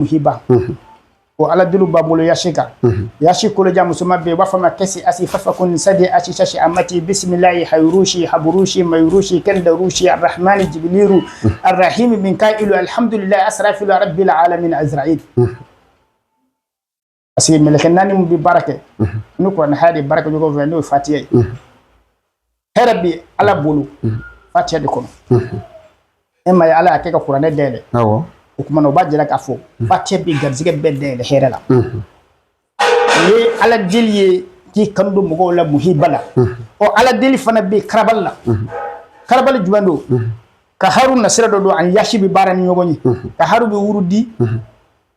Muhiba o ala deliw b'an bolo yasi kan. Yasi koloja musoman bɛ yen, u b'a fɔ a ma kɛsi asi fafakun sadi asi sasi amati bisimilayi hayurusi haburusi mayurusi kɛndarusi arahmani jibiliru arahimi minkailu alhamdulilayi asrafilu rabbil alamin azrail. Parce que mɛlɛkɛ naani min bɛ baara kɛ ni kuranɛ haya de baara kɛ ɲɔgɔn fɛ, n'o ye fatiya ye, hɛrɛ bɛ Ala bolo fatiya de kɔnɔ. E ma ye, Ala y'a kɛ ka kuranɛ dayɛlɛ. O tuma na, o b'a jira k'a fɔ fatiya bɛ garijɛgɛ bɛɛ dayɛlɛ hɛrɛ la. O ye Ala deli ye k'i kanu don mɔgɔw la muhiba la. Ɔ, Ala deli fana bɛ karabali la. Karabali jumɛn don? Ka haru nasira dɔ don ani yasi bɛ baara ni ɲɔgɔn ye. Ka haru bɛ wurudi,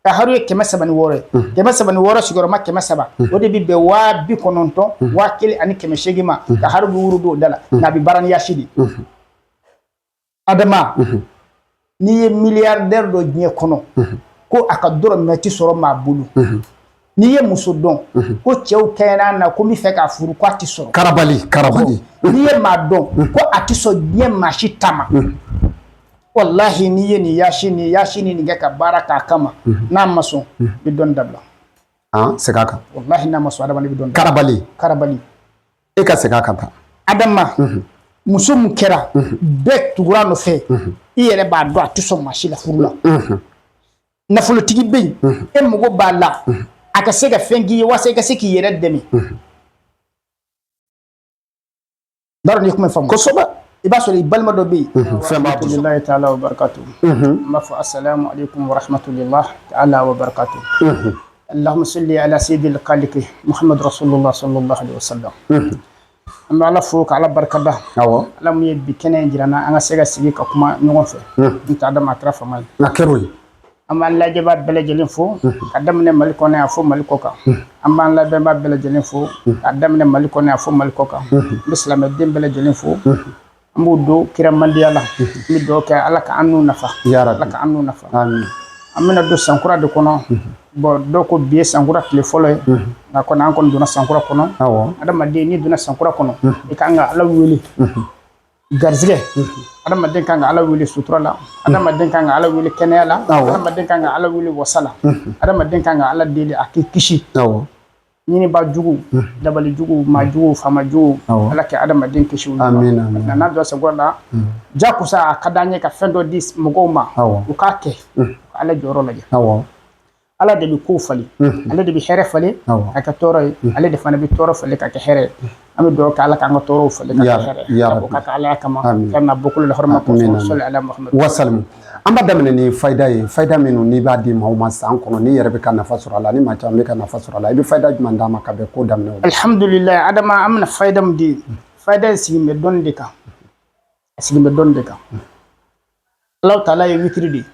ka haru ye 306 ye. 306 sigiyɔrɔma 300, o de bɛ bɛn 90,000, 1,800 ma. Ka haru bɛ wurudi o da la, nka a bɛ baara ni yasi de. Adama, n'i ye milliardaire dɔ diɲɛ kɔnɔ ko a ka dɔrɔmɛ ti sɔrɔ maa bolo, n'i ye muso dɔn ko cɛw kɛɲɛna na ko n bɛ fɛ k'a furu, ko a ti sɔrɔ. Karabali, karabali. N'i ye maa dɔn ko a ti sɔn diɲɛ maa si ta ma, walahi, n'i ye nin yasi ni yasi ni nin kɛ ka baara k'a kama, n'a ma sɔn, i bɛ dɔnni dabila. An segin a kan. Walahi, n'a ma sɔn, adama, i bɛ dɔnni dabila. Karabali. Karabali. E ka segin a kan tan. Adama, muso min kɛra bɛɛ tugura nɔfɛ, i yɛrɛ b'a dɔn a tɛ sɔn maa si la furu la. Nafolotigi bɛ yen, e mago b'a la a ka se ka fɛn k'i ye walasa i ka se k'i yɛrɛ dɛmɛ. N b'a dɔn n'i ye kuma faamu. Kosɛbɛ. I b'a sɔrɔ i balima dɔ bɛ yen. Fɛn b'a bolo. Rahmatullahi ta'ala wa barakatuh. N b'a fɔ assalamu alaikum wa rahmatullah ta'ala wa barakatuh. Allahumma salli ala sayyidil khaliqi Muhammad rasulullah sallallahu alaihi wasallam. An bɛ Ala fo ka Ala barikada. Ala mun ye bi kɛnɛ in jira n na, an ka se ka sigi ka kuma ɲɔgɔn fɛ. N tɛ Adama, a kɛra fama ye. A kɛra o ye. An b'an lajɛbaa bɛɛ lajɛlen fo ka daminɛ Mali kɔnɔ yan fo Mali kɔ kan. An b'an lamɛnbaa bɛɛ lajɛlen fo ka daminɛ Mali kɔnɔ yan fo Mali kɔ kan. N bɛ silamɛden bɛɛ lajɛlen fo. An b'u don kira mandiya la. N bɛ dugawu kɛ, Ala ka an n'u nafa. Ya Rabbi. Ala ka an n'u nafa. Amin. An bɛna don sankura de kɔnɔ. Bon, dɔw ko bi ye sankura tile fɔlɔ ye, nka kɔni an kɔni donna sankura kɔnɔ. Adamaden, n'i donna sankura kɔnɔ, i kan ka Ala wele garizigɛ. Adamaden kan ka Ala wele sutura la. Adamaden kan ka Ala wele kɛnɛya la. Adamaden kan ka Ala wele wasa la. Adamaden kan ka Ala deli a k'i kisi ɲiniba jugu, dabali jugu, maa jugu, faama jugu. Ala kɛ adamaden kisi olu ma. Amin, amin. N'an donna sankura la, jakusa a ka d'an ye ka fɛn dɔ di mɔgɔw ma u k'a kɛ ka Ala jɔyɔrɔ lajɛ. Ala de bɛ kow falen, ale de bɛ hɛrɛ falen ka kɛ tɔɔrɔ ye, ale de fana bɛ tɔɔrɔ falen ka kɛ hɛrɛ ye. An bɛ dugawu kɛ, Ala k'an ka tɔɔrɔw falen ka kɛ hɛrɛ ye. Ya o Rabbi. ka kɛ Ala kama. Amin. Fɛn na bɔkolo la hɔrɔma Amin, kosɔn. amin. Sɔli ala Muhammad. Wasalimu. An b'a daminɛ ni fayida ye, fayida minnu n'i b'a di maaw ma san kɔnɔ, n'i yɛrɛ bɛ ka nafa sɔrɔ a la, ni maa caman bɛ ka nafa sɔrɔ a la, i bɛ fayida jumɛn d'a ma ka bɛn ko daminɛ o ma? Alhamdulilayi, Adama, an bɛna fayida min di, fayida in sigin bɛ dɔnni de kan, a sigin bɛ dɔnni de kan. Alahu taala ye witiri de ye.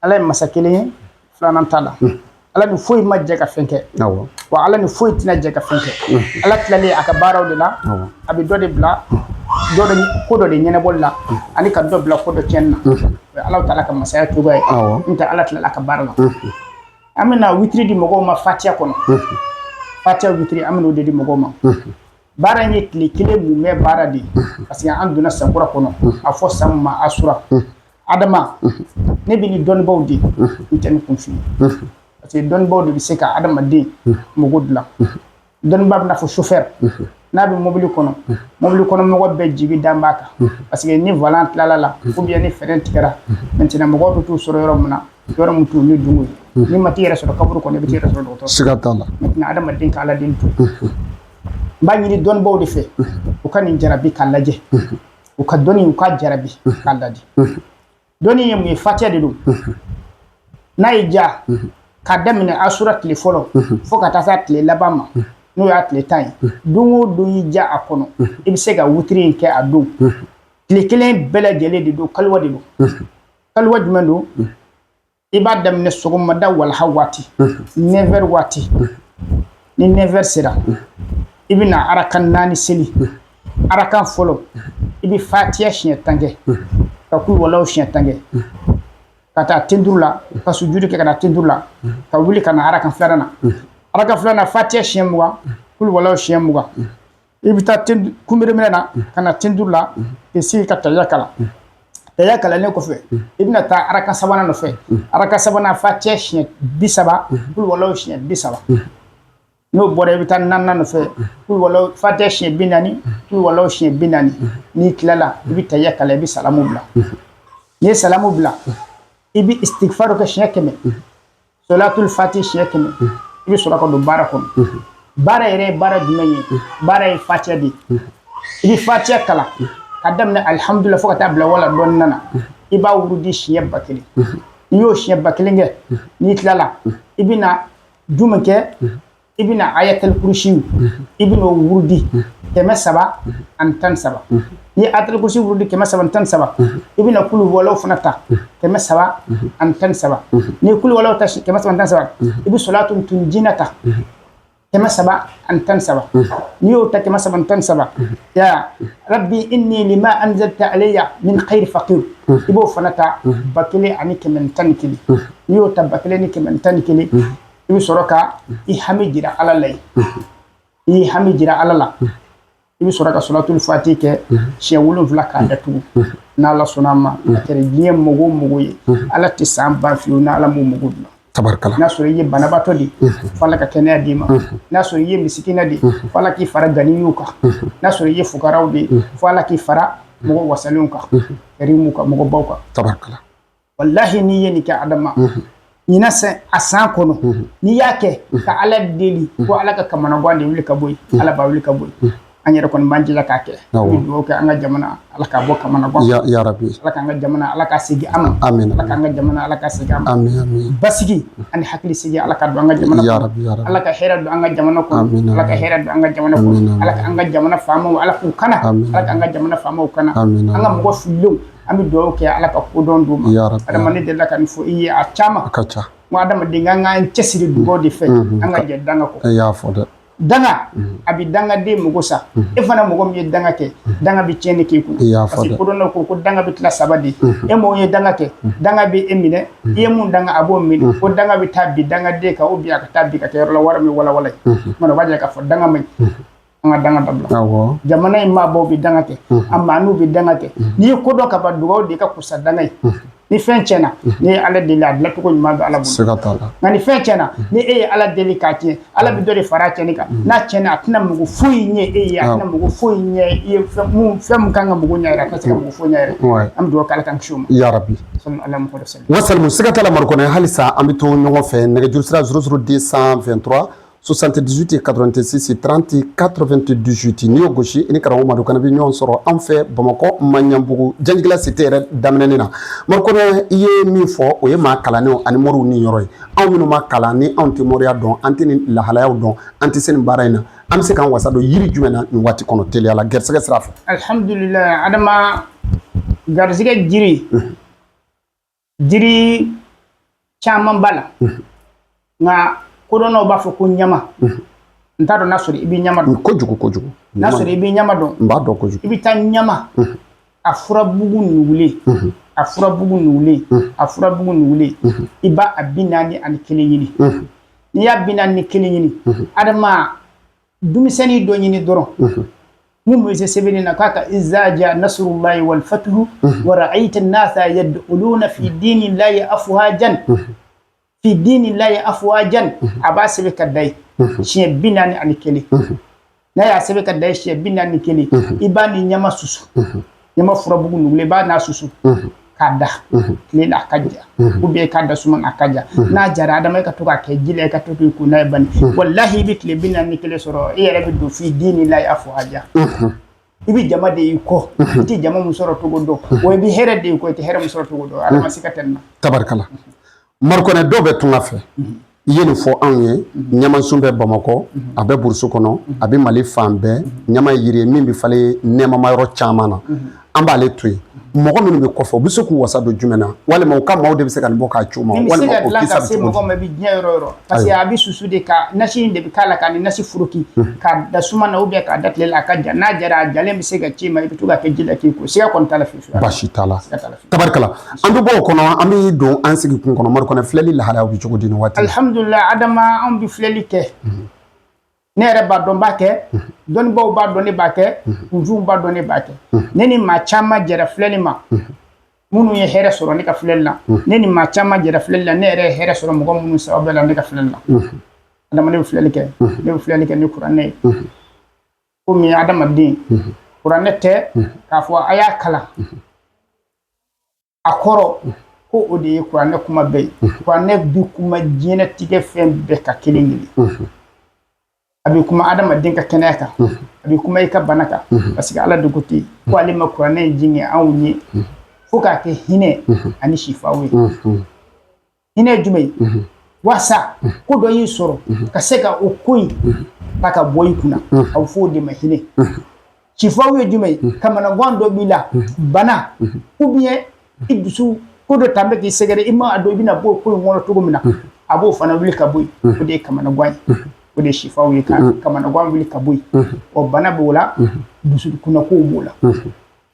Ala ye masa kelen ye, filanan t'a la. Ala ni foyi ma jɛ ka fɛn kɛ. Wa Ala ni foyi tɛna jɛ ka fɛn kɛ. Ala tilalen a ka baaraw de la, a bɛ dɔ de bila dɔ de ko dɔ de ɲɛnabɔli la ani ka dɔ bila ko dɔ tiɲɛni na. O ye Alahu taala ka masaya cogoya ye. N'o tɛ, Ala tilala a ka baara la. An bɛna witiri di mɔgɔw ma fatiya kɔnɔ. Fatiya witiri, an bɛna o de di mɔgɔw ma. Baara in ye tile kelen mumɛ baara de ye, parce que an donna sankura kɔnɔ, a fɔ san min ma asura. Adama, ne bɛ ni dɔnnibaw de ye, n tɛ ni kunfin ye, parce que dɔnnibaw de bɛ se ka adamaden mago dilan. Dɔnniba bɛna fɔ chauffeur n'a bɛ mobili kɔnɔ, mobili kɔnɔ mɔgɔ bɛɛ jigi dan b'a kan, parce que ni volant tilala la ou bien ni frein tigɛra, maintenant mɔgɔw bɛ t'u sɔrɔ yɔrɔ min na, yɔrɔ min t'u ni dungo ye. N'i ma t'i yɛrɛ sɔrɔ kaburu kɔnɔ, i bɛ t'i yɛrɛ sɔrɔ dɔgɔtɔrɔ. Siga t'a la. Maintenant, adamaden ka Ala den to, n b'a ɲini dɔnnibaw de fɛ, u ka nin jarabi k'a lajɛ, u ka dɔnni, u ka jarabi k'a lajɛ. Dɔnni ye mun ye? Fatiya de don. N'a y'i diya, k'a daminɛ asura tile fɔlɔ fo ka taa se a tile laban ma, n'o y'a tile 10 ye, don o don y'i diya a kɔnɔ, i bɛ se ka wutiri in kɛ a don. Tile kelen bɛɛ lajɛlen de don, kaliwa de don. Kaliwa jumɛn don? I b'a daminɛ sɔgɔmada walaha waati, 9 heures waati. Ni 9 heures sera, i bɛna arakan naani seli. Arakan fɔlɔ, i bɛ fatiya siɲɛ 10 kɛ, ka kul walaw siɲɛ 10 kɛ, ka taa tenduru la, ka sujudi kɛ ka na tenduru la, ka wuli ka na arakan filanan na. Arakan filanan, fatiya siɲɛ 20, kul walaw siɲɛ 20. I bɛ taa kunbere minɛ na ka na tenduru la, k'i sigi ka tahiya kalan. Taya kalannen kɔfɛ, i bɛna taa araka sabanan nɔfɛ. Araka sabanan, fatiya siɲɛ 30, kuluwalaw siɲɛ 30. N'o bɔra, i bɛ taa naaninan nɔfɛ, kuluwalaw, fatiya siɲɛ 40, kuluwalaw siɲɛ 40. N'i tilala, i bɛ taya kalan, i bɛ salamu bila. N'i ye salamu bila, i bɛ istigfaru kɛ siɲɛ 100, solatul fati siɲɛ 100. I bɛ sɔrɔ ka don baara kɔnɔ. Baara yɛrɛ ye baara jumɛn ye? Baara ye fatiya de ye. I bɛ fatiya kalan ka daminɛ alihamudulila fo ka taa bila wala dɔɔnin na. I b'a wurudi siɲɛ 1000. N'i y'o siɲɛ 1000 kɛ, n'i tilala, i bɛna jumɛn kɛ? I bɛna ayatul kurusi, i bɛna o wurudi 313. N'i ye ayatul kurusi wurudi 313, i bɛna kulu walaw fana ta 313. N'i ye kulu walaw ta 313, i bɛ solatu tunjina ta 313. N'i y'o ta 313, ya rabbi inni lima anzalta alayya min khairi faqir, i b'o fana ta 1111. N'i y'o ta 1111, i bɛ sɔrɔ ka i hami jira Ala la yen. I y'i hami jira Ala la, i bɛ sɔrɔ ka solatul fati kɛ siɲɛ 7 k'a datugu. N'Ala sɔnna a ma, a kɛra diɲɛ mɔgɔ o mɔgɔ ye, Ala tɛ san ban fiyewu n'Ala m'o mɔgɔ dilan. Tabarikala. N'a sɔrɔ i ye banabaatɔ de ye, fo Ala ka kɛnɛya d'i ma. N'a sɔrɔ i ye misikina de ye, fo Ala k'i fara ganiyuw kan. N'a sɔrɔ i ye fukaraw de ye, fo Ala k'i fara mɔgɔ wasalenw kan, karimuw kan, mɔgɔbaw kan. Tabarikala. Walahi, n'i ye nin kɛ, Adama, ɲinan san a san kɔnɔ, n'i y'a kɛ ka Ala deli ko Ala ka kamanagan de wuli ka bɔ yen, Ala b'a wuli ka bɔ yen. An yɛrɛ kɔni b'an jija k'a kɛ. An bɛ dugawu kɛ an ka jamana, Ala k'a bɔ kamanagan. Ya rabbi. Ala k'an ka jamana, Ala k'a segin an ma. Amin. Ala k'an ka jamana, Ala k'a segin an ma. Amin, amin. Basigi ani hakili sigi, Ala ka don an ka jamana Ya kɔnɔ. rabbi, ya rabbi. Ala ka hɛrɛ don an ka jamana kɔnɔ. Amin. Ala ka hɛrɛ don an ka jamana kɔnɔ. Amin. Ala k'an ka jamana faamaw, Ala k'u kana. Amin. Ala k'an ka jamana faamaw kana. Amin. An ka mɔgɔ fililenw, an bɛ dugawu kɛ, Ala ka kodɔn d'u ma. Ya rabbi. Adama, ne delila ka nin fɔ i ye a caman. A ka ca. N ko adamaden, k'an k'an cɛsiri dugawu de fɛ, an ka jɛ danga kɔ. E y'a fɔ dɛ. Danga a bɛ dangaden mago sa. E fana, mɔgɔ min ye danga kɛ, danga bɛ tiɲɛni k'i kun. I y'a fɔ Parce que dɛ. kodɔnnaw ko ko danga bɛ tila saba de. E mɔgɔ ye danga kɛ, danga bɛ e minɛ. I ye mun danga, a b'o minɛ. Ko danga bɛ taa bi dangaden kan, ou bien a ka taa bi ka kɛ yɔrɔ la wari min walawala ye. Kumana, o b'a jira k'a fɔ danga man ɲi, an ka danga dabila. Jamana in maabaw bɛ danga kɛ, a maaniw bɛ danga kɛ. N'i ye ko dɔn ka ban, dugawu de ka kusa danga ye. Ni fɛn tiɲɛna, n'i ye Ala deli, a dilancogo ɲuman bɛ Ala bolo. Siga t'a la. Nka ni fɛn tiɲɛna, ni e ye Ala deli k'a tiɲɛ, Ala bɛ dɔ de fara a tiɲɛni kan. N'a tiɲɛna, a tɛna mago foyi ɲɛ e ye, a tɛna mago foyi ɲɛ i ye. Fɛn mun kan ka mago ɲɛ yɛrɛ, a tɛna se ka mago foyi ɲɛ yɛrɛ. An bɛ dugawu kɛ, Ala k'an kisi o ma. Ya rabbi. Sallallahu alaihi wa sallam. Wasalimu, siga t'a la. Marikɔnɛ, halisa an bɛ to ɲɔgɔn fɛ. Nɛgɛjuru sira 00 223 78 86 30 98. N'i y'o gosi, i ni karamɔgɔ Madu Kanɛ bɛ ɲɔgɔn sɔrɔ an fɛ Bamakɔ, Maɲanbugu, Janjigila cité yɛrɛ daminɛni na. Marikɔnɛ, i ye min fɔ, o ye maa kalannenw ani moriw ni yɔrɔ ye. Anw minnu ma kalan, ni anw tɛ moriya dɔn, an tɛ nin lahalayaw dɔn, an tɛ se nin baara in na, an bɛ se k'an wasa don yiri jumɛn na nin waati kɔnɔ teliya la, gɛrisigɛ sira fɛ? Alhamdulilayi, Adama, garisɛgɛ jiri caman b'a la, nka kodɔnnaw b'a fɔ ko ɲama. N t'a dɔn n'a sɔrɔ i bɛ ɲama dɔn. Kojugu, kojugu. N'a sɔrɔ i bɛ ɲama dɔn. N b'a dɔn kojugu. I bɛ taa ɲama a furabugu nugulen, a furabugu nugulen, a furabugu nugulen, i b'a a 41 ɲini. N'i y'a 41 ɲini, Adama, dumisɛnnin dɔ ɲini dɔrɔn mun bɛ se sɛbɛnni na, k'a ka iza ja nasrullahi wal fathu wa ra'aita an-nasa yadkhuluna fi dinillahi afwajan, fi dinillahi afwajan. A b'a sɛbɛn ka da ye siɲɛ 41. N'a y'a sɛbɛn ka da ye siɲɛ 41, i b'a ni ɲama susu, ɲama furabugu nugulen, i b'a n'a susu k'a da tile la, a ka ja, ou bien k'a da suma, a ka ja. N'a jara, Adama, i ka to k'a kɛ ji la, i ka to k'i ko n'a ye bani. Walahi, i bɛ tile 41 sɔrɔ, i yɛrɛ bɛ don fi dinillahi afwaja. I bɛ jama de y'i kɔ, i tɛ jama mun sɔrɔ cogo dɔn wa. I bɛ hɛrɛ de y'i kɔ, i tɛ hɛrɛ mun sɔrɔ cogo dɔn. Adama, siga tɛ nin na. Tabarikala. Marikɔnɛ, dɔw bɛ tunga fɛ. I ye nin fɔ anw ye, ɲamasun bɛ Bamakɔ, a bɛ burusu kɔnɔ, a bɛ Mali fan bɛɛ. Ɲama ye yiri ye min bɛ falen nɛɛmama yɔrɔ caman na. An b'ale to yen. Mɔgɔ minnu bɛ kɔfɛ, u bɛ se k'u wasa don jumɛn na, walima u ka maaw de bɛ se ka nin bɔ k'a ci u ma? Nin bɛ se Walima ka o dilan kisa ka bɛ se cogo mɔgɔ di? ma, i bɛ diɲɛ yɔrɔ o yɔrɔ, parce que a bɛ susu de, ka nasi in de bɛ k'a la, ka ni nasi foroki k'a da suma na, ou bien k'a da tile la, a ka ja. N'a jara, a jalen bɛ se ka ci i ma, i bɛ to k'a kɛ ji la k'i ko. Siga kɔni t'a la fiyewu fiyewu. Baasi t'a la. Siga t'a la fiyewu. Tabarikala, an bɛ bɔ o kɔnɔ, an bɛ don an sigi kun kɔnɔ. Marikɔnɛ, filɛli lahalayaw bɛ cogo di nin waati la? Alhamdulilah, Adama, anw bɛ filɛli kɛ. Ne yɛrɛ b'a dɔn, b'a kɛ, dɔnnibaaw b'a dɔn, ne b'a kɛ, kunfinw b'a dɔn, ne b'a kɛ. Ne ni maa caman jɛra filɛli ma. Minnu ye hɛrɛ sɔrɔ ne ka filɛli la, ne ni maa caman jɛra filɛli la, ne yɛrɛ ye hɛrɛ sɔrɔ mɔgɔ minnu sababu la ne ka filɛli la. Adamaden bɛ filɛli kɛ, ne bɛ filɛli kɛ ni kuranɛ ye. Komi adamaden, kuranɛ tɛ k'a fɔ a y'a kalan a kɔrɔ ko o de ye kuranɛ kuma bɛɛ ye. Kuranɛ bi kuma diɲɛnatigɛ fɛn bɛɛ ka kelen kelen. A bɛ kuma adamaden ka kɛnɛya kan, a bɛ kuma i ka bana kan, parce que Ala de ko ten ko ale ma kuranɛ in jigin anw ye fo k'a kɛ hinɛ ani sifaw ye. Hinɛ ye jumɛn ye? Waasa ko dɔ y'i sɔrɔ, ka se ka o ko in ta ka bɔ i kunna, a bɛ fɔ o de ma hinɛ. Sifaw ye jumɛn ye? Kamanagan dɔ b'i la, bana ou bien i dusu ko dɔ tan bɛ k'i sɛgɛrɛ, i ma dɔn i bɛna bɔ o ko in kɔnɔ cogo min na, a b'o fana wuli ka bɔ yen. O de ye kamanagan ye, o de ye sifaw ye, ka kamanagan wuli ka bɔ yen. Ɔ, bana b'o la, dusukunnako b'o la.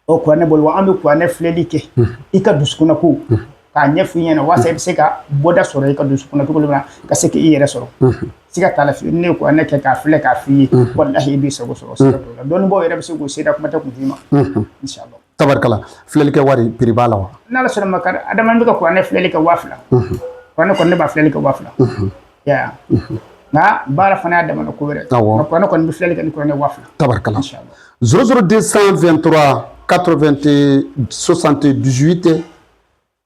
Ɔ, kuranɛ bolo, an bɛ kuranɛ filɛli kɛ i ka dusukunnako k'a ɲɛfɔ i ɲɛna, waasa i bɛ se ka bɔda sɔrɔ i ka dusukunna cogo min na, ka se k'i yɛrɛ sɔrɔ. Siga t'a la fiyewu, ne ye kuranɛ kɛ k'a filɛ k'a f'i ye, walahi i b'i sago sɔrɔ. Siga t'o la. Dɔnnibaaw yɛrɛ bɛ se k'o seereya, kuma tɛ kunfin ma, inshallah. Tabarikala. Filɛli kɛ wari prix b'a la wa? N'Ala sɔnna ma, kari adamaden bɛ ka kuranɛ filɛli kɛ 2000. Kuranɛ kɔni, ne b'a filɛli kɛ 2000 ya, nka baara fana y'a damana ko wɛrɛ. Nka kuranɛ kɔni bɛ filɛli kɛ ni kuranɛ 2000. Tabarikala. 00 223 80 78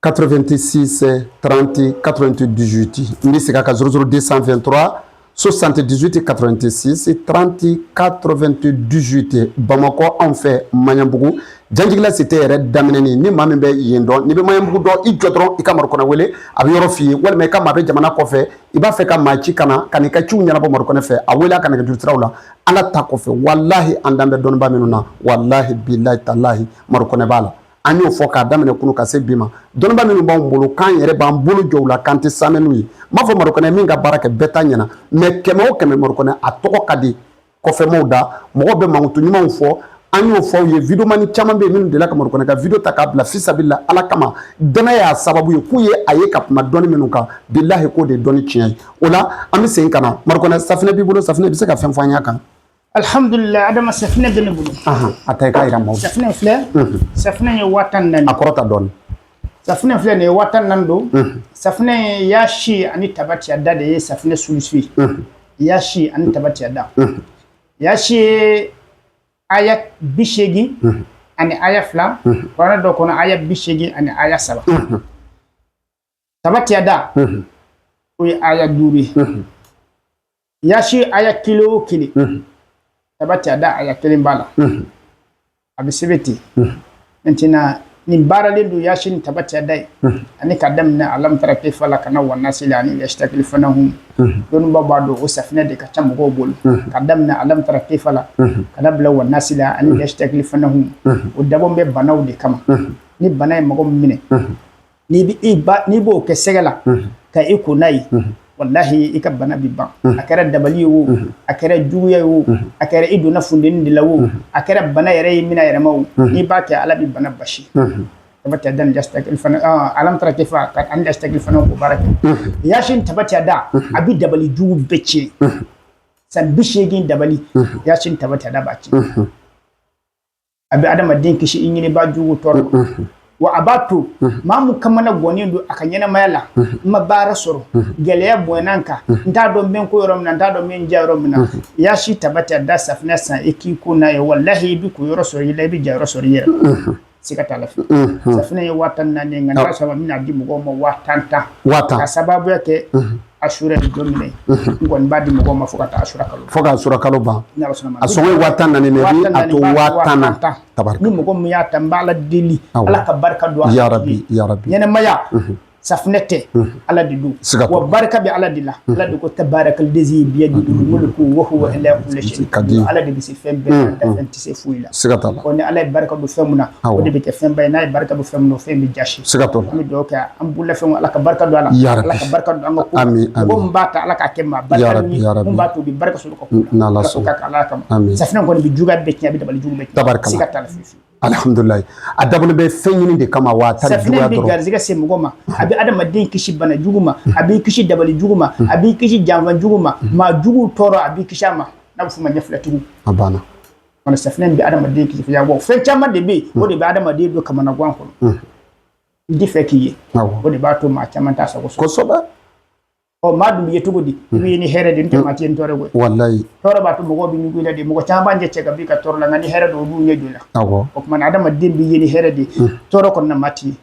86 30 98. N bɛ segin a kan: 00 223 78 86 30 98. Bamakɔ, anw fɛ Maɲanbugu, Janjigila cité yɛrɛ daminɛni. Ni maa min bɛ yen dɔn, n'i bɛ Maɲanbugu dɔn, i jɔ dɔrɔn, i ka Marikɔnɛ wele, a bɛ yɔrɔ f'i ye. Walima i ka maa bɛ jamana kɔfɛ, i b'a fɛ ka maa ci ka na ka n'i ka ciw ɲɛnabɔ Marikɔnɛ fɛ, a wele a ka nɛgɛjuru siraw la. Ala ta kɔfɛ, walahi, an dan bɛ dɔnniba minnu na, walahi, bilahi, talahi, Marikɔnɛ b'a la. An y'o fɔ k'a daminɛ kunu ka se bi ma. Dɔnniba minnu b'anw bolo, k'an yɛrɛ b'an bolo jɔ u la, k'an tɛ saamɛ n'u ye. N b'a fɔ, Marikɔnɛ min ka baara kɛ, bɛɛ ta ɲɛna, mais kɛmɛ o kɛmɛ, Marikɔnɛ a tɔgɔ ka di kɔfɛmaw da, mɔgɔw bɛ mankutu ɲumanw fɔ. An y'o fɔ aw ye. Videomani caman bɛ yen minnu delila ka Marikɔnɛ ka video ta k'a bila fisabila Ala kama, danaya y'a sababu ye k'u ye a ye ka kuma dɔnni minnu kan, bilahi, k'o de ye dɔnni tiɲɛ ye. O la, an bɛ segin ka na Marikɔnɛ. Safinɛ b'i bolo, safinɛ, i bɛ se ka fɛn fɔ an y'a kan? Alhamdulillah, Adama, safinɛ bɛ ne bolo. A ta i k'a yira maaw. Safinɛ filɛ, safinɛ ye 14,000. A kɔrɔta dɔɔni. Safinɛ filɛ nin ye, 14,000 don. Safinɛ ye yaasi ani tabatiyada de ye safinɛ sulusu ye. Yaasi ani tabatiyada. Yaasi ye aya 82, kuranɛ dɔ kɔnɔ aya 83. Tabatiyada, o ye aya 5 ye. Yaasi aya kelen o kelen, tabatiyada aya kelen b'a la. A bɛ sɛbɛn ten. Maintenant, nin baaralen don yaasi ni tabatiyada ye, ani ka daminɛ alamtara kayfa la ka na wanasi la ani yastakilifanahum. Dɔnnibaw b'a dɔn, o safinɛ de ka ca mɔgɔw bolo. Ka daminɛ alamtara kayfa la ka na bila wanasi la ani yastakilifanahum, o dabɔ bɛ banaw de kama. Ni bana ye mɔgɔ min minɛ, n'i b'o kɛ sɛgɛ la ka i ko n'a ye, walahi, i ka bana bi ban. A kɛra dabali ye o, a kɛra juguya ye o, a kɛra i donna funteni de la o, a kɛra bana yɛrɛ ye mina yɛrɛma o, n'i b'a kɛ, Ala bi bana basi. Tabatiyada ni fana, alamtara kayfa ani yastakilifana, o baara kɛ. Yasin tabatiyada, a bi dabali jugu bɛɛ tiɲɛ. San 80 dabali, yasin tabatiyada b'a tiɲɛ. A bɛ adamaden kisi i ɲiniba jugu tɔɔrɔ ma, wa a b'a to maa mun kamana gɔnnen don a ka ɲɛnamaya la, n ma baara sɔrɔ, gɛlɛya bonyana n kan, n t'a dɔn n bɛ n ko yɔrɔ min na, n t'a dɔn n bɛ n ja yɔrɔ min na, yaasi tabatiyada safinɛ san, i k'i ko n'a ye, walahi, i bɛ ko yɔrɔ sɔrɔ i la, i bɛ ja yɔrɔ sɔrɔ i yɛrɛ la. Siga t'a la fiyewu. Safinɛ ye 14,000 ye, nka n'a sɔrɔ n bɛna di mɔgɔw ma 10,000 tan. 10,000. Ka sababuya kɛ asura ye don min, n kɔni b'a di mɔgɔw ma fo ka taa asura kalo. Fo ka asura kalo ban. A sɔngɔ ye 14,000, mais i bɛ a to 10,000 na. Tabarika. Ni mɔgɔ min y'a ta, n b'Ala deli, Ala ka barika don a ya rabi, ya rabi. Ɲɛnɛmaya safinɛ tɛ, Ala de don. Wa barika bɛ Ala de la. Ala de ko tabarakal lazi biyadihil mulku wa huwa ala kulli shay'in. Ala de bɛ se fɛn bɛɛ la, fɛn tɛ se foyi la. Siga t'a la. Ɔ, ni Ala ye barika don fɛn min na, o de bɛ kɛ fɛnba ye. N'a ye barika don fɛn min na, o fɛn bɛ jasi. Siga t'o la. An bɛ dugawu kɛ an bololafɛnw, Ala ka barika don a la. Ya rabi. Ala ka barika don an ka ko. Amin, amin. Mɔgɔ min b'a ta, Ala k'a kɛ maa barika ni mun b'a to u bɛ barika sɔrɔ ka ko la. N'Ala sɔnna. Ala k'o kɛ Ala kama. Amin. Safinɛ kɔni bɛ juguya bɛɛ tiɲɛ, a bɛ dabali jugu bɛɛ tiɲɛ. Tabarikala. Siga t'a la fiyewu. Alhamdulilayi. A dabɔlen bɛ fɛn ɲini de kama wa a ta safinɛ bɛ garisɛgɛ se mɔgɔ ma, a bɛ adamaden kisi bana jugu ma, a b'i kisi dabali jugu ma, a b'i kisi janfa jugu ma, maa jugu tɔɔrɔ, a b'i kisi a ma, n'a bɛ f'o ma ɲɛfilɛtigiw. A banna. Wala safinɛ bɛ adamaden kisi fɛn, wa fɛn caman de bɛ yen, o de bɛ adamaden don kamanagan kɔnɔ. N tɛ fɛ k'i ye. O de b'a to maa caman t'a sago sɔrɔ. Ɔ, maa dun bɛ ye cogo di? I bɛ ye ni hɛrɛ de ye, n'o tɛ maa tɛ ye ni tɔɔrɔ koyi. Walayi. Tɔɔrɔ b'a to mɔgɔw bɛ ɲugun i la de. Mɔgɔ caman b'an jɛ cɛ ka b'i ka tɔɔrɔ la, nka ni hɛrɛ don, olu ɲɛ jɔ i la. O tuma na, adamaden bɛ ye ni hɛrɛ de ye, tɔɔrɔ kɔni na maa tɛ ye.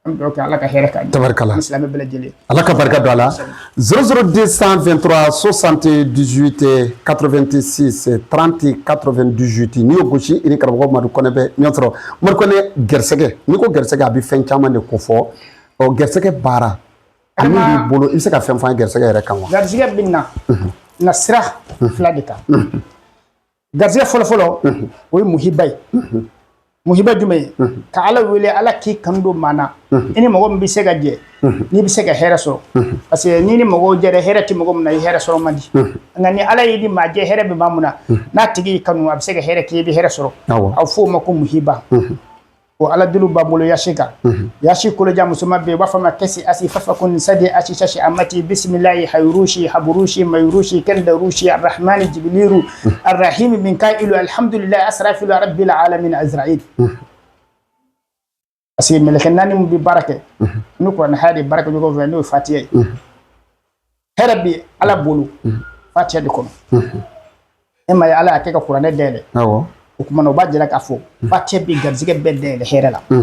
An bɛ dugawu kɛ, Ala ka hɛrɛ k'an ye. Tabarikala. Ni silamɛ bɛɛ lajɛlen. Ala ka barika don a la. 00223 78 86 30 98, n'i y'o gosi, i ni karamɔgɔ Madu Kɔnɛ bɛ ɲɔgɔn sɔrɔ. Madu Kɔnɛ, gɛrɛsɛgɛ, n'i ko gɛrɛsɛgɛ, a bɛ fɛn caman de kofɔ. Ɔ, gɛrɛsɛgɛ baara a min b'i bolo, i bɛ se ka fɛn fɔ an ye gɛrɛsɛgɛ yɛrɛ kan wa? Garisɛgɛ bɛ na na sira fila de kan. Garisɛgɛ fɔlɔfɔlɔ, o ye muhiba ye. Muhiba jumɛn ye? Ka Ala wele, Ala k'i kanu don maa na, i ni mɔgɔ min bɛ se ka jɛ, n'i bɛ se ka hɛrɛ sɔrɔ. Parce que n'i ni mɔgɔw jɛra, hɛrɛ tɛ mɔgɔ min na, i hɛrɛ sɔrɔ man di. Nka ni Ala y'i di maa jɛ, hɛrɛ bɛ maa min na, n'a tigi y'i kanu, a bɛ se ka hɛrɛ k'i ye, i bɛ hɛrɛ sɔrɔ. A bɛ f'o ma ko muhiba. O Ala deliw b'an bolo yasi kan. Yasi kolojan musoman bɛ yen, u b'a fɔ a ma kɛsi asi fafakun sadi asi sasi amati bisimilayi hayurusi haburusi mayurusi kɛndarusi arahmani jibiliru arahimi minkailu alhamdulilayi asrafilu rabbil alamin azrail. Parce que mɛlɛkɛ naani min bɛ baara kɛ ni kuranɛ haya de baara kɛ ɲɔgɔn fɛ, n'o ye fatiya ye. Hɛrɛ bɛ Ala bolo fatiya de kɔnɔ. E ma ye, Ala y'a kɛ ka kuranɛ dayɛlɛ. O tuma na, o b'a jira k'a fɔ fatiya bɛ garijɛgɛ bɛɛ dayɛlɛ hɛrɛ la. O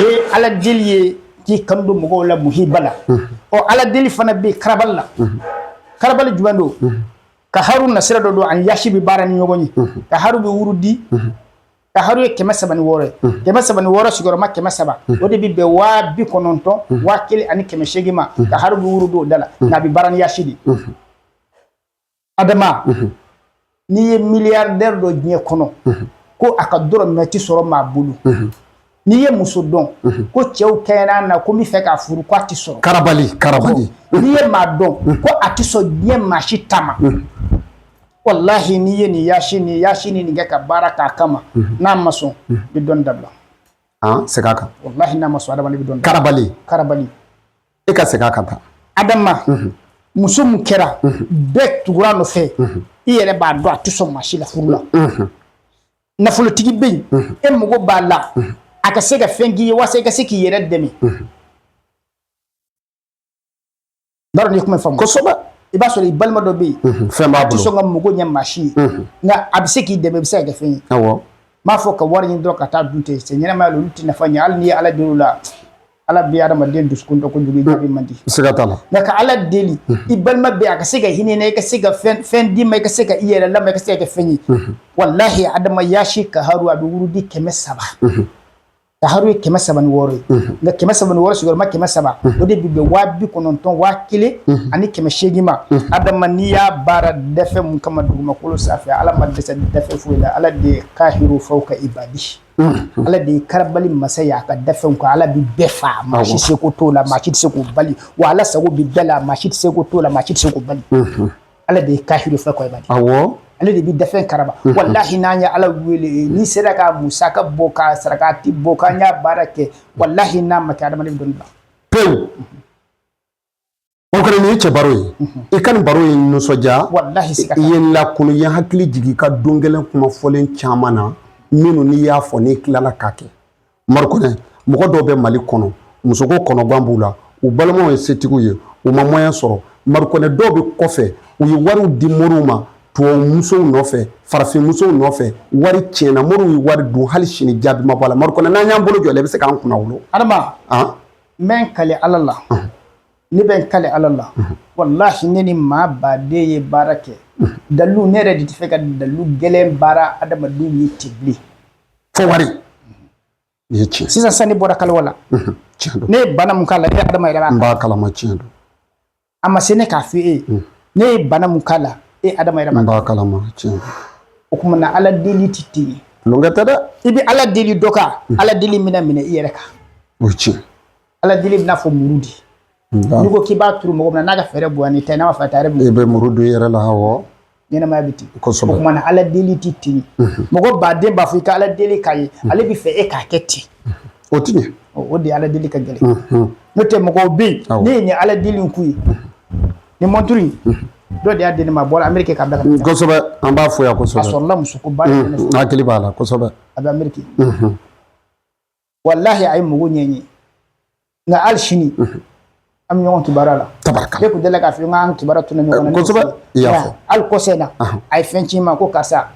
ye Ala deli ye k'i kanu don mɔgɔw la muhiba la. Ɔ, Ala deli fana bɛ karabali la. Karabali jumɛn don? Ka haru nasira dɔ don, ani yasi bɛ baara ni ɲɔgɔn ye. Ka haru bɛ wurudi. Ka haru ye 306 ye. 306 sigiyɔrɔma 300, o de bɛ bɛn 90 1800 ma. Ka haru bɛ wurudi o da la, nka a bɛ baara ni yasi de. Adama, n'i ye milliardaire dɔ diɲɛ kɔnɔ ko a ka dɔrɔmɛ ti sɔrɔ maa bolo, n'i ye muso dɔn ko cɛw kɛɲɛna na ko n bɛ fɛ k'a furu, ko a ti sɔrɔ. Karabali, karabali. N'i ye maa dɔn ko a ti sɔn diɲɛ maa si ta ma, walahi, n'i ye nin yasi ni yasi ni nin kɛ ka baara k'a kama, n'a ma sɔn, i bɛ dɔnni dabila. Segin a kan. Walahi, n'a ma sɔn, adama, i bɛ dɔnni. Karabali. Karabali. E ka segin a kan tan. Adama, muso min kɛra bɛɛ tugura nɔfɛ, i yɛrɛ b'a dɔn a tɛ sɔn maa si la furu la. Nafolotigi bɛ yen, e mago b'a la a ka se ka fɛn k'i ye walasa i ka se k'i yɛrɛ dɛmɛ. N t'a dɔn n'i ye kuma faamu. Kosɛbɛ. I b'a sɔrɔ i balima dɔ bɛ yen, fɛn b'a a tɛ bolo, sɔn ka mago ɲɛ maa si ye, nka a bɛ se k'i dɛmɛ, i bɛ se ka kɛ fɛn ye. N m'a fɔ ka wari ɲini dɔrɔn ka taa dun ten. C'est ɲɛnamaya la, olu tɛ nafa ɲɛ. Hali n'i ye Ala deli o la, Ala bɛ adamaden dusukun dɔn kojugu, i jaabi man di. Siga t'a la. Nka ka Ala deli, i balima bɛ a ka se ka hinɛ i na, i ka se ka fɛn d'i ma, i ka se ka i yɛrɛ lamɔ, i ka se ka kɛ fɛn ye. Walahi, adama, yasi ka haru, a bɛ wurudi 300. Ka haru ye 306 ye, nka 306 sigiyɔrɔma 300, o de bɛ bɛn 90 1800 ma. Adama, n'i y'a baara dɛfɛ mun kama dugumakolo sanfɛ, Ala ma dɛsɛ dɛfɛ foyi la. Ala de ye kahiru fawka ibadi, Ala de ye karabali masa ye a ka dafɛnw kan. Ala bɛ bɛɛ faa, maa si seko t'o la, maa si tɛ se k'o bali. Wa Ala sago bɛ bɛɛ la, maa si tɛ seko t'o la, maa si tɛ se k'o bali. Ala de ye kahiru fawka ibadi. Ale de bɛ dafɛn karaba. Walahi, n'an ye Ala wele, n'i sera ka musaka bɔ, ka sarakati bɔ, k'an y'a baara kɛ, walahi, n'a ma kɛ, adamaden bɛ dɔnni bila. Pewu. O kɛra nin ye cɛ baro ye. I ka nin baro ye nisɔndiya. Walahi, siga I ye n lakunu, i ye hakili jigin i ka don gɛlɛn kuma fɔlen caman na, minnu n'i y'a fɔ, n'i tilala k'a kɛ. Madu Kɔnɛ, mɔgɔ dɔw bɛ Mali kɔnɔ, musoko kɔnɔgan b'u la, u balimaw ye setigiw ye, u ma moyen sɔrɔ. Madu Kɔnɛ, dɔw bɛ kɔfɛ, u ye wariw di moriw ma, tubabu musow nɔfɛ, farafin musow nɔfɛ, wari tiɲɛna, moriw ye wari dun, hali sini jaabi ma bɔ a la. Madu Kɔnɛ, n'an y'an bolo jɔ i la, i bɛ se k'an kunnawolo? Adama, n bɛ n kale Ala la, ne bɛ n kale Ala la, walahi, ne ni maa baden ye baara kɛ dalu, ne yɛrɛ de tɛ fɛ ka dalu gɛlɛn baara adamadenw ye ten bilen. Fo wari nin ye tiɲɛ. Sisan sisan, ne bɔra kaliwa la. Tiɲɛ don. Ne ye bana mun k'a la, e adama yɛrɛ b'a N b'a kalama, tiɲɛ don. A ma se ne k'a fɔ e ye. Ne ye bana mun k'a la, e adama yɛrɛ b'a N b'a kalama, tiɲɛ don. O tuma na, Ala deli tɛ ten ye. Tulonkɛ tɛ dɛ. I bɛ Ala deli dɔ kan, Ala deli bɛna minɛ i yɛrɛ kan. O ye tiɲɛ. Ala deli bɛna fɔ muru di. N'i ko k'i b'a turu mɔgɔ min na, n'a ka fɛɛrɛ bonya n'i ta ye, n'a ma fɛ a yɛrɛ bɛ I bɛ muru don i yɛrɛ la, awɔ. Ɲɛnamaya bɛ ten. Kosɛbɛ. O tuma na, Ala deli tɛ ten. Mɔgɔ baden b'a fɔ i ka Ala deli k'a ye, ale bɛ fɛ e k'a kɛ ten. O ti ɲɛ. O de ye Ala deli ka gɛlɛn. N'o tɛ, mɔgɔw bɛ yen, ne ye nin Ala deli in k'u ye, nin montre in, dɔ de y'a di ne ma, a bɔra Ameriki k'a bila ka na. Kosɛbɛ, an b'a fo yan A kosɛbɛ. sɔrɔla muso ko ba de fɛ. N hakili b'a la kosɛbɛ. A bɛ Ameriki. Walahi, a ye mago ɲɛ n ye, nka hali sini an bɛ ɲɔgɔn kibaruya la. Tabarikala. Ne kun delila k'a fɔ n k'an kibaruya tuna ɲɔgɔn na. Kosɛbɛ, i y'a fɔ. Hali kɔsɛ in na, a ye fɛn ci n ma ko karisa,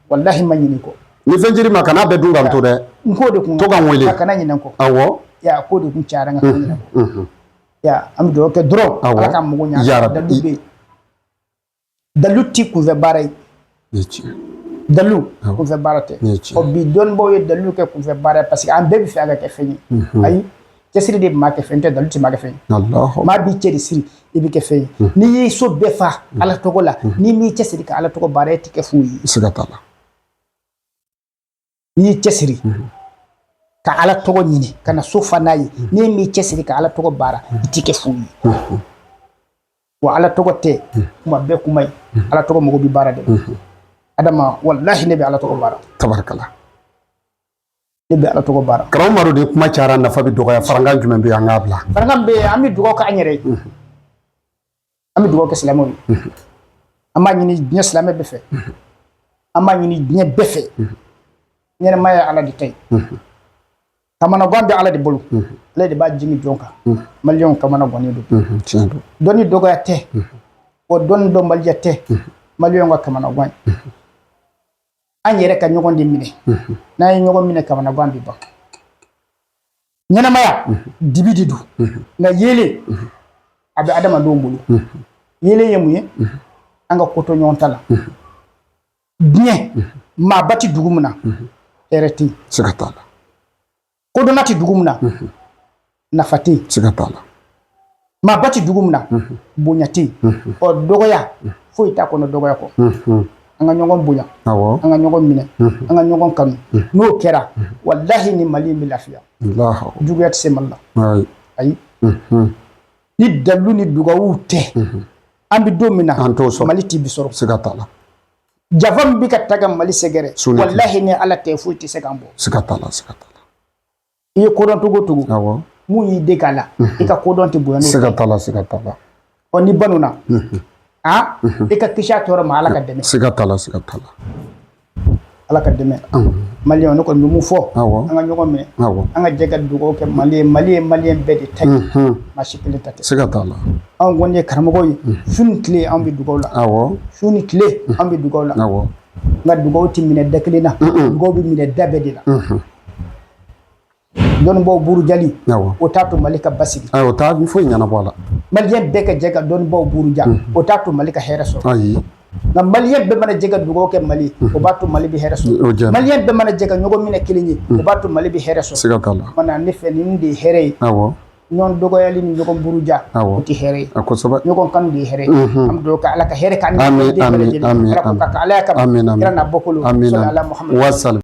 walahi ma ɲinɛ kɔ. Ni fɛn cir'i ma, kan'a bɛɛ dun k'an to dɛ. N k'o de kun To ka n wele. A kana ɲinɛ n kɔ. Ya, ko de kun cayara n ka kana ɲinɛ kɔ. Ya, an bɛ dugawu kɛ dɔrɔn, Ala k'an mago ɲɛ. Yarabi. Dalu bɛ yen, dalu ti kunfɛ baara ye. Nin ye tiɲɛ. Dalu kunfɛ baara tɛ. Nin ye tiɲɛ. Ɔ, bi dɔnnibaaw ye dalu kɛ kunfɛ baara ye, parce que an bɛɛ bɛ fɛ a ka kɛ fɛn ye. Ayi, cɛsiri de bɛ maa kɛ fɛn tɛ, dalu tɛ maa kɛ fɛn ye. Alahu. Maa b'i cɛ de siri, i bɛ kɛ fɛn ye. N'i y'i so bɛɛ fa Ala tɔgɔ la, n'i m'i cɛsiri ka Ala tɔgɔ baara, e tɛ kɛ foyi ye. Siga t'a la. N'i y'i cɛsiri ka Ala tɔgɔ ɲini ka na so fa n'a ye, n'i m'i cɛsiri ka Ala tɔgɔ baara, i tɛ kɛ foyi ye. Wa Ala tɔgɔ tɛ kuma bɛɛ kuma ye, Ala tɔgɔ mago bɛ baara de la. Adama, walahi, ne bɛ Ala tɔgɔ baara. Tabarikala. Ne bɛ Ala tɔgɔ baara. Karamɔgɔ Madu, de kuma cayara, nafa bɛ dɔgɔya. Farankan jumɛn bɛ yen an k'a bila? Farankan bɛ yen, an bɛ dugawu kɛ an yɛrɛ ye, an bɛ dugawu kɛ silamɛw ye, an b'a ɲini diɲɛ silamɛ bɛɛ fɛ, an b'a ɲini diɲɛ bɛɛ fɛ. Ɲɛnɛmaya ye Ala de ta ye, kamanagan bɛ Ala de bolo, ale de b'a jigin jɔn kan. Maliyɛnw kamana gannen don. Tiɲɛ don. Dɔnni dɔgɔya tɛ, wa dɔnni dɔnbaliya tɛ maliyɛnw ka kamanagan ye. An yɛrɛ ka ɲɔgɔn de minɛ, n'an ye ɲɔgɔn minɛ, kamanagan bɛ ban. Ɲɛnɛmaya dibi de don, nka yeelen a bɛ adamadenw bolo. Yeelen ye mun ye? An ka ko to ɲɔgɔn ta la. Diɲɛ maaba tɛ dugu min na, hɛrɛ tɛ yen. Siga t'a la. Kodɔnna tɛ dugu min na, nafa tɛ yen. Siga t'a la. Maaba tɛ dugu min na, bonya tɛ yen. Ɔ, dɔgɔya foyi t'a kɔnɔ dɔgɔya kɔ. An ka ɲɔgɔn bonya, an ka ɲɔgɔn minɛ, an ka ɲɔgɔn kanu. N'o kɛra, walahi, ni Mali in bɛ lafiya. Alahu. Juguya tɛ se Mali la. Ayi. Ayi, ni dalu ni dugawu tɛ, an bɛ don min na, An t'o sɔrɔ. Mali tɛ bi sɔrɔ. Siga t'a la. Jafa min bɛ ka ta ka Mali sɛgɛrɛ, Sunni. walahi, ni Ala tɛ, foyi tɛ se k'an bɔ. Siga t'a la, siga t'a la. I ye kodɔn cogo o cogo, mun y'i dege a la, i ka kodɔn tɛ bonya n'o. Siga t'a la, siga t'a la. Ɔ, ni banuna a, i ka kisi a tɔɔrɔ ma. Ala ka dɛmɛ. Siga t'a la, siga t'a la. Ala ka dɛmɛ. Maliyɛnw, ne kɔni bɛ mun fɔ? An ka ɲɔgɔn minɛ, an ka jɛ ka dugawu kɛ Mali ye. Mali ye maliyɛn bɛɛ de ta ye, maa si kelen ta tɛ. Siga t'a la. Anw kɔni ye karamɔgɔw ye, su ni tile anw bɛ dugawu la. Su ni tile anw bɛ dugawu la. Nka dugawu tɛ minɛ da kelen na, dugawu bɛ minɛ da bɛɛ de la. Dɔnnibaaw burujali, o t'a to Mali ka basigi. Ayi, o t'a foyi ɲɛnabɔ a la. Maliyɛn bɛɛ ka jɛ ka dɔnnibaaw buruja, o t'a to Mali ka hɛrɛ sɔrɔ. Ayi. Nka maliyɛn bɛɛ mana jɛ ka dugawu kɛ Mali, o b'a to Mali bɛ hɛrɛ O sɔrɔ. diyara. Maliyɛn bɛɛ mana jɛ ka ɲɔgɔn minɛ kelen ye, o b'a to Mali bɛ hɛrɛ sɔrɔ. Siga t'a la. Mana ne fɛ, nin de ye hɛrɛ ye. Ɲɔgɔn dɔgɔyali ni ɲɔgɔn buruja, o tɛ hɛrɛ ye. A kosɛbɛ. Ɲɔgɔn kanu de ye hɛrɛ ye. An bɛ dugawu kɛ, Ala ka hɛrɛ k'an Amin, ni den bɛɛ amin, lajɛlen. amin, Ala k'o amin. ka kɛ Ala kama. Amin, amin. Kira n'a bɔkolo. Amin. Sɔli ala Muhammad. Wasal.